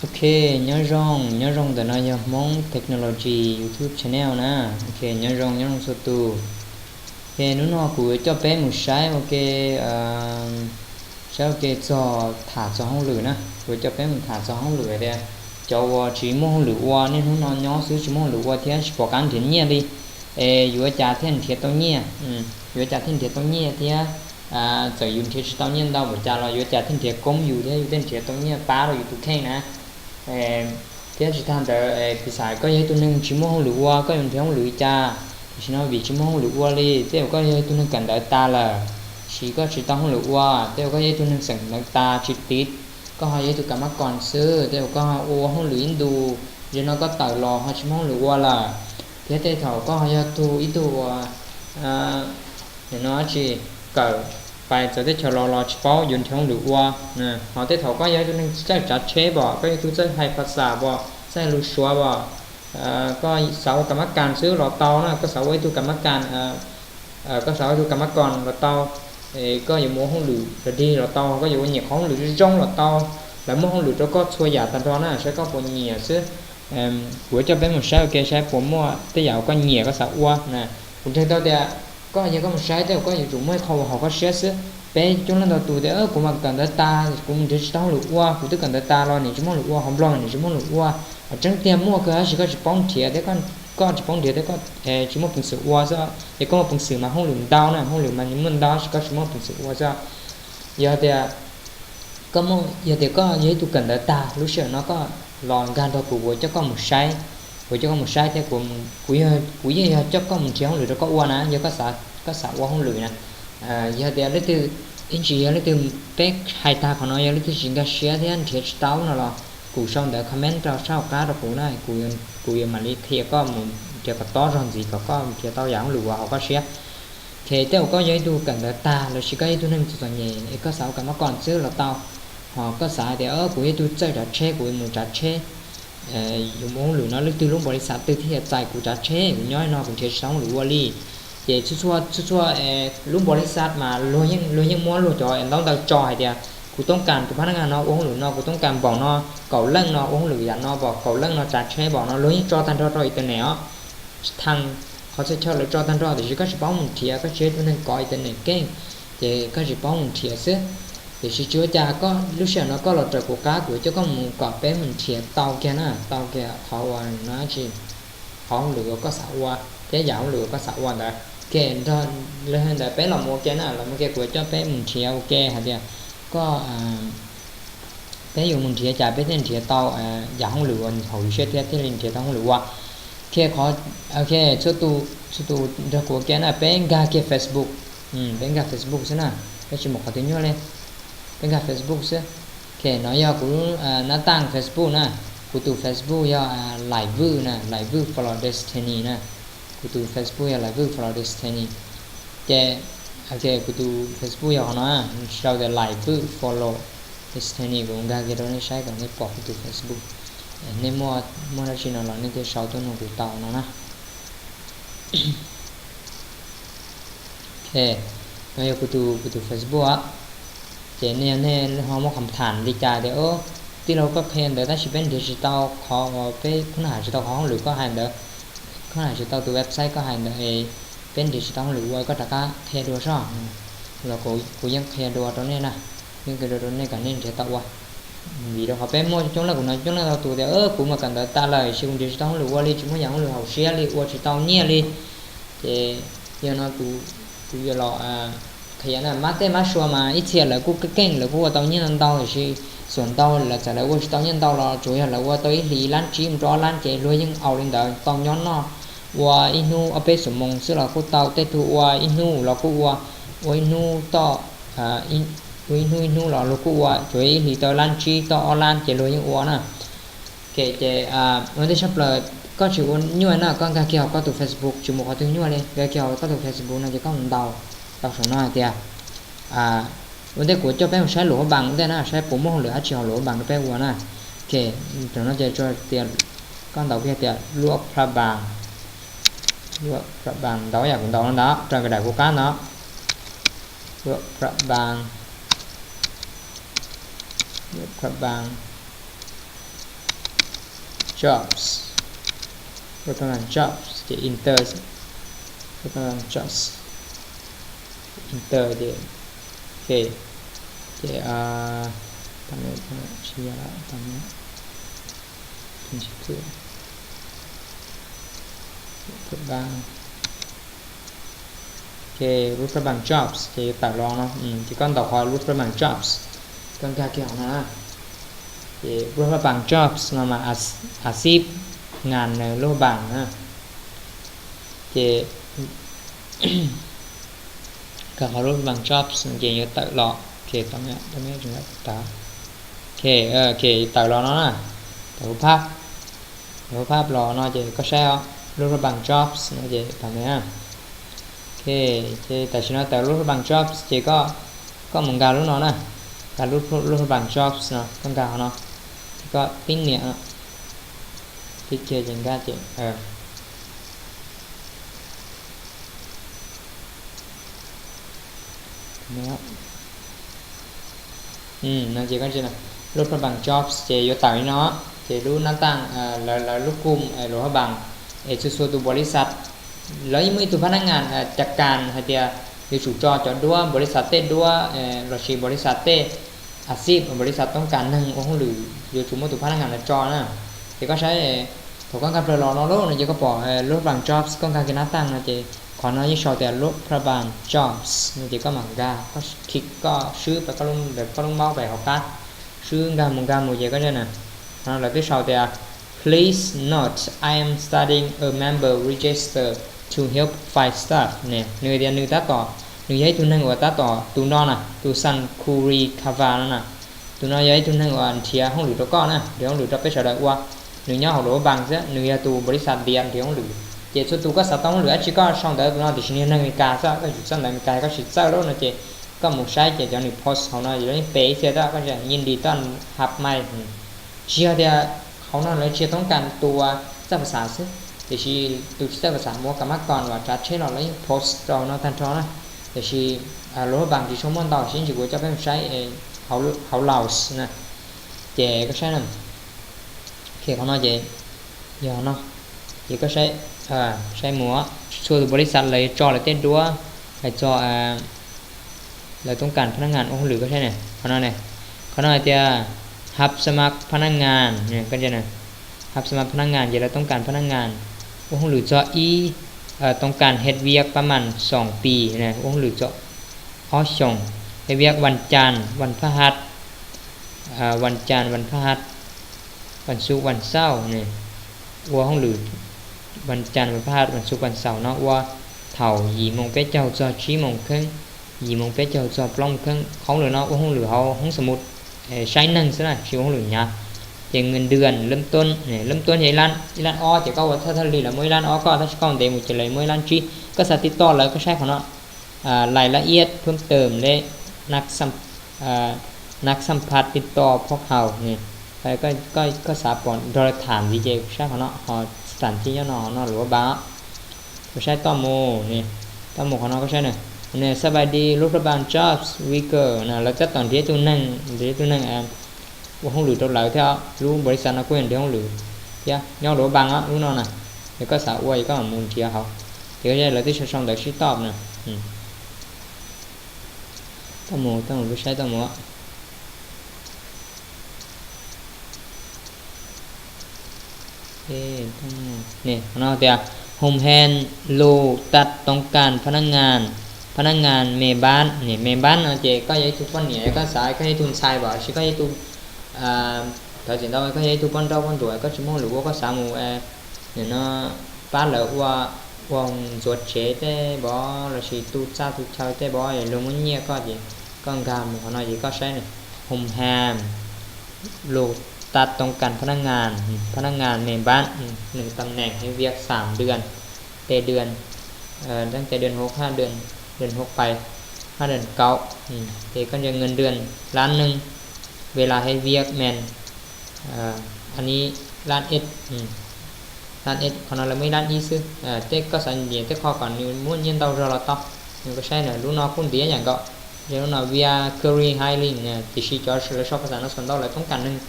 Ok, nyob zoo, nyob zoo, ntawm no yog Hmoob Technology YouTube channel na. Ok, nyob zoo, nyob zoo txhua tus. Ok, hnub no kuv coj peb mus saib ua ke, saib ua ke txog, tham txog hauj lwm na. Kuv coj peb mus tham txog hauj lwm tias cov uas tsis muaj hauj lwm ua, niaj hnub no nyob xwb tsis muaj hauj lwm ua thiab tsis pom qab nrhiav nyiaj li, es yuav ua cas thiaj nrhiav tau nyiaj? Yuav ua cas thiaj nrhiav tau nyiaj thiab? Txawm yus nrhiav tsis tau nyiaj ntau npaum cas los yuav ua cas thiaj nrhiav koob yus thiab yus thiaj nrhiav tau nyiaj pab rau yus tus kheej na. Thiab tsis tag ntawd, piv xam koj yog ib tug neeg tsis muaj hauj lwm ua, koj yuav nrhiav hauj lwm li cas? Tam sim no vim tsis muaj hauj lwm ua li, tej zaum koj yog ib tug neeg kawm ntawv tas lawm, tab sis koj tsis tau hauj lwm ua. Tej zaum koj yog ib tug neeg xeem ntawv tas tsis tiv, koj ho yog ib tug kam mab koos xwb, tej zaum koj ho ua hauj lwm ib ntus, zaum no koj tawm los ho tsis muaj hauj lwm ua lawm. Thiab tej thaum koj ho yog tug ib tug uas, nim no tsis, kawm pais txawv teb chaws los los tsis paub yuav nrhiav hauj lwm ua. Ho tej thaum koj yog ib tug neeg txawj tsav tsheb pom, koj yog ib tug txawj hais phas xas pom, txawj hais lus Suav pom, koj xav ua kam mab koos xwb los tau na, koj xav ua ib tug kam mab koos, koj xav ua ib tug kam mab koos los tau. Koj yuav mus ua hauj lwm los dig los tau, koj yuav ua nyiam qhov hauj lwm zoo los tau. Lawv muaj hauj lwm rau koj txhua yam tag nrho na, saib koj puas nyiam xwb. Kuv yuav coj peb mus saib ua ke saib puas muaj tej yam uas koj nyiam koj xav ua na. Kuv ntseeg tau tias koj yog koj mus saib tej zaum koj yuav tsum muaj ib qho uas haum koj siab xwb. Peb coob leej ntau tus tias kuv mas kawm ntawv tas, kuv mus nrhiav tsis tau hauj lwm ua, kuv twb kawm ntawv tas los nim tsis muaj hauj lwm ua, hauv Nplog nim tsis muaj hauj lwm ua. Tseeb tiag muaj kawg tab sis koj tsis paub nrhiav thiab, koj tsis paub nrhiav thiab koj tsis muaj peev xwm ua xwb. Yog koj muaj peev xwm mas hauj lwm ntau na, hauj lwm mas nws muaj ntau tab sis koj tsis muaj peev xwm ua xwb. Yog tias, yog tias koj yog ib tug kawm ntawv tag lub sij hawm no koj los nkag nrog kuv, kuv coj koj mus saib, kuv coj koj mus saib thiab kuv yeej yog coj koj mus nrhiav hauj lwm rau koj ua na, yog koj xav ua hauj lwm na. Yog tias leej twg, ib ntsis yog leej twg, peb hais tag qhov no yog leej twg tsis nkag siab thiab nrhiav tsis tau no los kuv sau ntawv comment rau sab hauv qab rau kuv na, kuv yuav mam li qhia koj mus nrhiav kom tob zog ntxiv kom koj nrhiav tau yam hauj lwm uas haum koj siab. Ces tej zaum koj yog ib tug kawm ntawv tag los sis koj yog ib tug neeg txom txom nyem es koj xav ua kam mab koos xwb los tau. Ho koj xav hais tias kuv yog ib tug txawj tsav tsheb, kuv yuav mus tsav tsheb, yuav mus hauj lwm no leej twg lub npaum li xav twg thiaj txais kuv tsav tsheb, kuv nyob no kuv nrhiav tsis tau hauj lwm ua li. Ces txhua txhua lub npaum li xav mas luag yeej muab luag cov ntaub ntawv tso hais tias kuv toob kas tus phab nab ngas no ua hauj lwm no, kuv toob kas npaum no, kaum leej no ua hauj lwm yam no pom, kaum leej no tsav tsheb pom no, luag yeej tso tag nrho rau internet os. Tsis thaij qhov txhia chaw lawv tso tag nrho tiam sis koj tsis paub mus nrhiav, koj tsis yog ib tug neeg kov internet keej, ces koj tsis paub mus nrhiav xwb. Tiam sis tsis ua cas, koj lub sij hawm no koj los raws kuv qab, kuv coj koj mus kom peb mus nrhiav tau kiag na, tau kiag qhov uas no tsis, qhov hauj lwm uas koj xav ua thiab yam hauj lwm uas koj xav ua ntawd. Ces nrog li ntawd peb los mus ua ke na, los mus ua ke kuv coj peb mus nrhiav ua ke hais tias koj, peb yuav mus nrhiav cas peb thiaj nrhiav tau yam hauj lwm uas haum yus siab thiab thiaj li nrhiav tau hauj lwm ua. Qhov, txhua tus nrog kuv ua ke na, peb nkag kiag Facebook, peb nkag Facebook xwb na, peb tsis mus qhov twg nyuaj li, peb nkag Facebook xwb. Ok, no yog kuv nab taj Facebook na, kuv tus Facebook yog Lais Vwj na, Lais Vwj Follow Destiny na, kuv tus Facebook yog Lais Vwj Follow Destiny. Ces kuv tus Facebook yog qhov no, sau tias Lais Vwj Follow Destiny, kuv nkag kiag rau nej saib kom nej pom kuv tus Facebook. Nej muaj dab tsi no los nej thiaj sau tuaj nug kuv tau no na. Ok, no yog kuv tus, kuv tus Facebook. Ces nej, nej ho muaj qhov tham li cas tias, tij laug, koj qhia ntawd tab sis peb nrhiav tsis tau qhov, peb khub na hais tsis tau qhov hauj lwm koj hais ntawd, khub na hais tsis tau tus website koj hais ntawd, peb nrhiav tsis tau hauj lwm ua, koj rov qab qhia dua soj. Los kuv yeej qhia dua rau nej na, yeej qhia dua rau nej kom nej nrhiav tau ua. Vim rau qhov peb muaj coob leej, kuv no coob leej tau tus tias, kuv mas kawm ntawv tas lawm tab sis kuv nrhiav tsis tau hauj lwm ua li, tsis muaj yam hauj lwm haum siab li, ua tsis tau nyiaj li. Ces yog no kuv yuav los qhia na, mab tej mab sua mas ib txhia lawv kuj keej keej, lawv kuj ua tau nyiaj ntau ntau, tiam sis xuam ntau lawv txawm lawv ua tsis tau nyiaj ntau los tsuas yog lawv ua tau ib hlis ib lab tsib mus rau ob lab ces luag yeej au li ntawd, tau nyob noj, ua ib hnub ob peb xuab moos xwb los kuj tau, tej tug ua ib hnub los kuj ua, ua ib hnub toj, ua ib hnub ib hnub los luag kuj ua, tsuas yog ib hlis tau ib lab tsib toj ob lab ces luag yeej ua na. Ok, ces ua ntej tshaj plaws, koj tsis ua nyuaj na, koj nkag kiag hauv koj tus Facebook, tsis mus qhov twg nyuaj li, nkag kiag hauv koj tus Facebook no ces koj mus ntaus, ntaus saum no hais tias, ua ntej kuv coj peb mus saib luam huab npas ua ntej na, saib puas muaj hauj lwm dab tsi hauv luam huab npas rau peb ua na. Ok, saum no ces tsuas tias, koj ntaus kiag tias luam phab npas, luam phab npas, ntaus yam kuv ntaus no ntag, raws daim kuv qab ntag. Luam phab npas, luam phab npas. jobs, Root Pha Ngan jobs ces enter, Root Pha Ngan jobs, enter ces, ok, ces tam tam Ok, Root Pha Ngan jobs ces yuav tawm los no, ces koj ntaus qhov Root Pha Ngan jobs, koj nkag kiag qhov no na. Ces Root Pha Ngan jobs no mas a xib ngan Root Pha Ngan na. Ces nkag qhov Root Pha Ngan jobs no ces yuav tawm los, ok, tau, tau, ok, tawm los no na, tawm hauv phab, tawm hauv phab los no ces koj saib Root Pha Ngan jobs no ces tau me na. Ok, ces tam sim no tawm Root Pha Ngan jobs ces koj, koj mus nkag lub no na, nkag Root Pha Ngan jobs no, koj nkag qhov no, ces koj tib nias, tib kiag ces nkag ces no ces koj, Root Pha Ngan jobs ces yuav tawm li no, ces lub nab taaj, lawv lub kum Root Pha Ngan es txhua txhua tus npaum li xav, lawv yeej muaj ib tug phab nab ngan ca kas hais tias yuav tsum tso cov duab npaum li xav tej duab lossis npaum li xav tej a xib, npaum li xav toob kas neeg ua hauj lwm yuav tsum muaj tus phab nab ngan no tso na. Ces koj saib, thaum koj nkag plaws los no lauj no ces koj pom Root Pha Ngan jobs, koj nkag kiag nab taaj no ces qhov no yeej sau tias Root Pha Ngan jobs no ces koj mam nkag, koj swb pas koj lub mouse pem hauv qab, swb nkag mus nkag mus ces koj saib na, qhov no lawv twb sau tias please note I am studying a member register to help find stuff ne. Nws tias nws tab tom, nws yog ib tug neeg uas tab tom, tus no na, tus Sankurikava no na, tus no yog ib tug neeg uas nrhiav hauj lwm rau koj na, nrhiav hauj lwm rau peb sawv daws ua. Nws nyob hauv Root Pha Ngan xwb, nws yog tus npaum li xav tias nrhiav hauj lwm. Ces txhua tus koj xav tau hauj lwm dab tsi koj sau ntawv tus no, tiam sis nws yog neeg Amelikas xwb, koj yuav tsum txawj ntawv Amelikas, koj tsis txawj lauj no ces koj mus saib ces cov nws post hauv no ces lawv yeej pe ib txhia, koj yeej nyiaj nti toj hab mai. Tsis yog tias hauv no lawv tsis yog toob kas tus txawj phas xav xwb, tiam sis tus tsis txawj phas xav muab kas mab kos uas tsav tsheb los lawv yeej post rau no tag nrho na. Tiam sis Root Pha Ngan tsis tshua muaj ntau, tab sis kuv coj peb mus saib hauv laus na. Ces koj saib na, qhov no ces yog no, ces koj saib, saib mus, txhua tus npaum li xav lawv yuav tso lawv tej duab, lawv txog, lawv toob kas phab nab ngan ua hauj lwm, koj saib na, qhov no ne, qhov no hais tias hab xab mab phab nab ngan, koj saib na, hab xab mab phab nab ngan ces lawv toob kas phab nab ngan ua hauj lwm txog ib, toob kas hej viab pab mam xoom pis, ua hauj lwm txog ob xyoos, hej viab vas cas vas phab hab, vas cas vas phab hab, vas xuv vas xaum ne, ua hauj lwm vas cas vas phab hab vas xuv vas xaum no ua thaum yim moos peb caug txog tsib moos kheeb, yim moos peb caug txog plaub moos kheeb. Hauj lwm no ua hauj lwm hauv hoob xas mus saib neeg xwb na, tsis ua hauj lwm hnyav. Ces nws dwm lab tuab, lab tuab yog ib lab ob, ces koj ua thawj thawj li lawv muab ib lab ob koj, tab sis koj ntev mus ces lawv muab ib lab tsib. Koj xav tiv toj lawv koj saib qhov no, lais laj iab phwb tawm le, nab xam phaj tiv toj phob haus ne, koj xav pom nrog lawv tham ntxiv ces saib qhov no, ho tham ntxiv nyob no, no luav npa. Koj saib toj mus ne, toj mus qhov no koj saib na, ne xab pais di lub phlab npas jobs worker na, lawv tab tom nrhiav ib tug neeg, nrhiav ib tug neeg ua hauj lwm rau lawv thiab, lub npaum li xav no kuj yog nrhiav hauj lwm thiab, nyob luav npas lub no na. Yog koj xav ua ces koj mam mus nrhiav hauv, ces lawv twb sau sau ntawv sib toj na. Toj mus, toj mus, koj saib toj mus. Qhov no tias hom hen lus tas toob kas pha nab ngas, pha nab ngas me npab, me npab no ces koj yog ib tug poj niam, koj xav koj yog ib tug ntxhais los sis koj yog ib tug, thov txim ntau, koj yog ib tug poj nrauj poj ntsuam, koj tsis muaj hauj lwm ua, koj xav mus nim no pab lawv ua, ua ntxuav tsev tej npov los sis tu txaj tu chaw tej npov, luag muab nyiaj koj ces koj nkag mus qhov no ces koj saib hom hen lus tas toob kas pha nab ngas, pha nab ngas me npab, nws tam neem hej viab xam dwm, tej dwm,ตั้งแต่เดือนหก ห้าเดือน, เดือนหก ไป ห้าเดือนเก้า, ces koj ntsia เงินเดือน ล้านหนึ่ง, เวลา hej viab แมน อันนี้ ล้านเอ็ด, ล้านเอ็ด, qhov no lawv muaj ib lab ib xwb. Tej koj xav nyiam tej qho kom nws muaj nyiaj ntau zog los tau, nws koj saib na, lub no kuj ntiav yam nkaus, lub no via career hiring, tiam sis cov lawv sau phas xas no txhua ntau lawv toob kas neeg